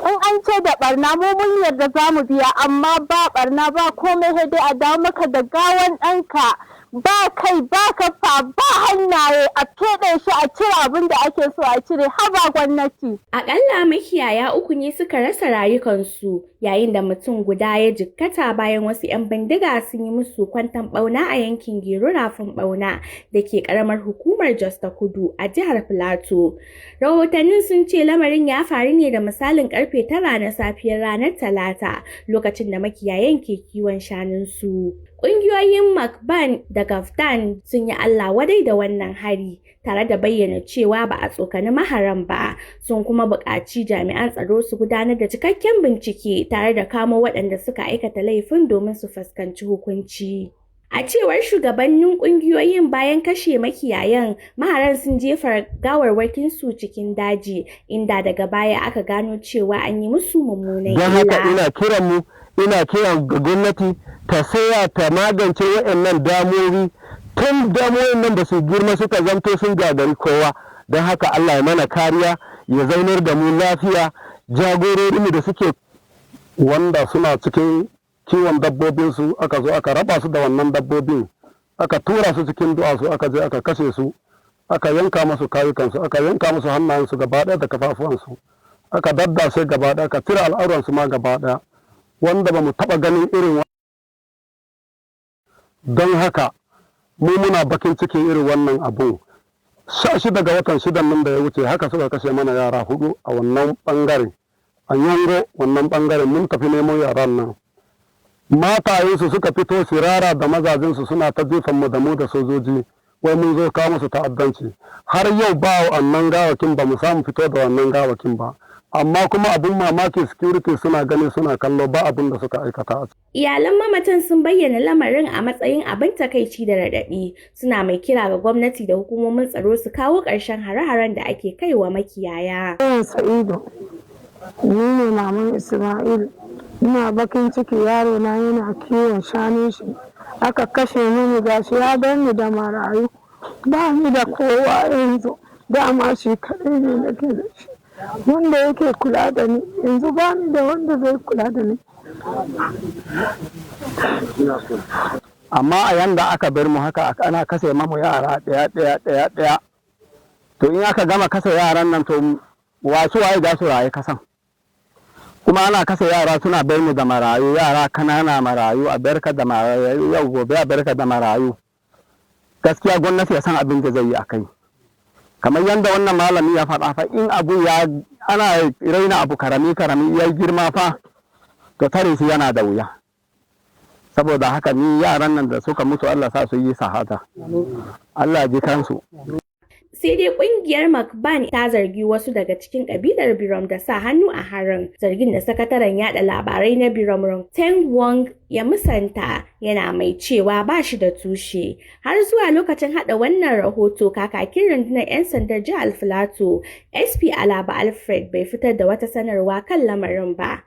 In an ce da barna, mu mun yarda za mu biya, amma ba barna ba komai, sai dai a dawo maka da gawan ɗanka, ba kai ba kafa ba hannaye, a feɗe shi, a cire abin da ake so a cire. Haba gwamnati. Akalla makiyaya uku ne suka rasa rayukansu yayin da mutum guda ya jikkata bayan wasu 'yan bindiga sun yi musu kwanton ɓauna a yankin Gero Rafin Ɓauna da ke ƙaramar hukumar Jos ta Kudu a jihar Filato. Rahotannin sun ce lamarin ya faru ne da misalin karfe 9 na safiyar ranar Talata, lokacin da makiyayan ke kiwon shanunsu. Ƙungiyoyin Macban da Gafdan sun yi Allah wadai da wannan hari, tare da bayyana cewa ba a tsokani maharan ba, sun kuma buƙaci jami'an tsaro su gudanar da cikakken bincike tare da kamo waɗanda suka aikata laifin domin su fuskanci hukunci. A cewar shugabannin ƙungiyoyin, bayan kashe makiyayan, maharan sun jefa gawarwakinsu cikin daji, inda daga baya aka gano cewa an yi musu mummunan Don haka illa. ina kiran mu, ina kiran ga gwamnati ta saya ta magance waɗannan damuwowi tun damuwoyin nan ba su girma suka zamto sun gagari kowa. Don haka Allah ya mana kariya, ya zaunar da mu lafiya, jagororinmu da suke Wanda suna cikin kiwon dabbobinsu aka zo aka raba su da wannan dabbobin, aka tura su cikin duwatsu, aka je aka kashe su, aka yanka masu kayukansu, aka yanka musu hannayensu gaba ɗaya da kafafuwansu, aka daddashe gaba ɗaya, aka cire al'auransu ma gaba ɗaya, wanda ba mu taɓa ganin irin. Don haka mu muna bakin cikin irin wannan abun. 16 ga watan shidan nan da ya wuce, haka suka kashe mana yara hudu a wannan bangaren a Yango. Wannan bangaren mun tafi nemo yaran nan, matayensu suka fito sirara da mazajensu, suna ta jefan mu da mu da sojoji, wai mun zo kawo musu ta'addanci. Har yau ba wannan gawakin, ba mu samu fito da wannan gawakin ba. Amma kuma abun mamaki, security suna gani suna kallo, ba abun da suka aikata. Iyalan mamatan sun bayyana lamarin a matsayin abin takaici da raɗaɗi, suna mai kira ga gwamnati da hukumomin tsaro su kawo ƙarshen hare-haren da ake kaiwa makiyaya. Yawan Sa'idu, ni ne maman Ismail. Ina bakin ciki, yaro na yana kiwon shanun shi, aka kashe mini. Gashi ya bar ni da marayu, ba ni da kowa yanzu. Dama shi kaɗai ne nake da shi wanda yake kula da ni. Yanzu ba ni da wanda zai kula da ni. Amma a yanda aka bar mu haka, ana kase mamu yara ɗaya ɗaya ɗaya ɗaya, to in aka gama kasa yaran nan, to wasu waye za su rayu kasan? Kuma ana kasa yara, suna bar mu da marayu, yara kanana marayu, a barka da marayu yau, gobe a barka da marayu. Gaskiya gwamnati ya san abin da zai yi a kai. Kamar yadda wannan malami ya faɗa fa, in abu ya ana raina abu karami karami, ya girma fa, to tare shi yana da wuya. Saboda haka ni yaran nan da suka mutu, Allah sa su yi sahada, Allah ji kansu. Sai dai kungiyar Macban ta zargi wasu daga cikin kabilar Birom da sa hannu a harin, zargin da sakataren yada labarai na Birom, Rong Wong, ya musanta, yana mai cewa ba shi da tushe. Har zuwa lokacin hada wannan rahoto, kakakin rundunar 'yan sandar jihar Filato, SP Alaba Alfred, bai fitar da wata sanarwa kan lamarin ba.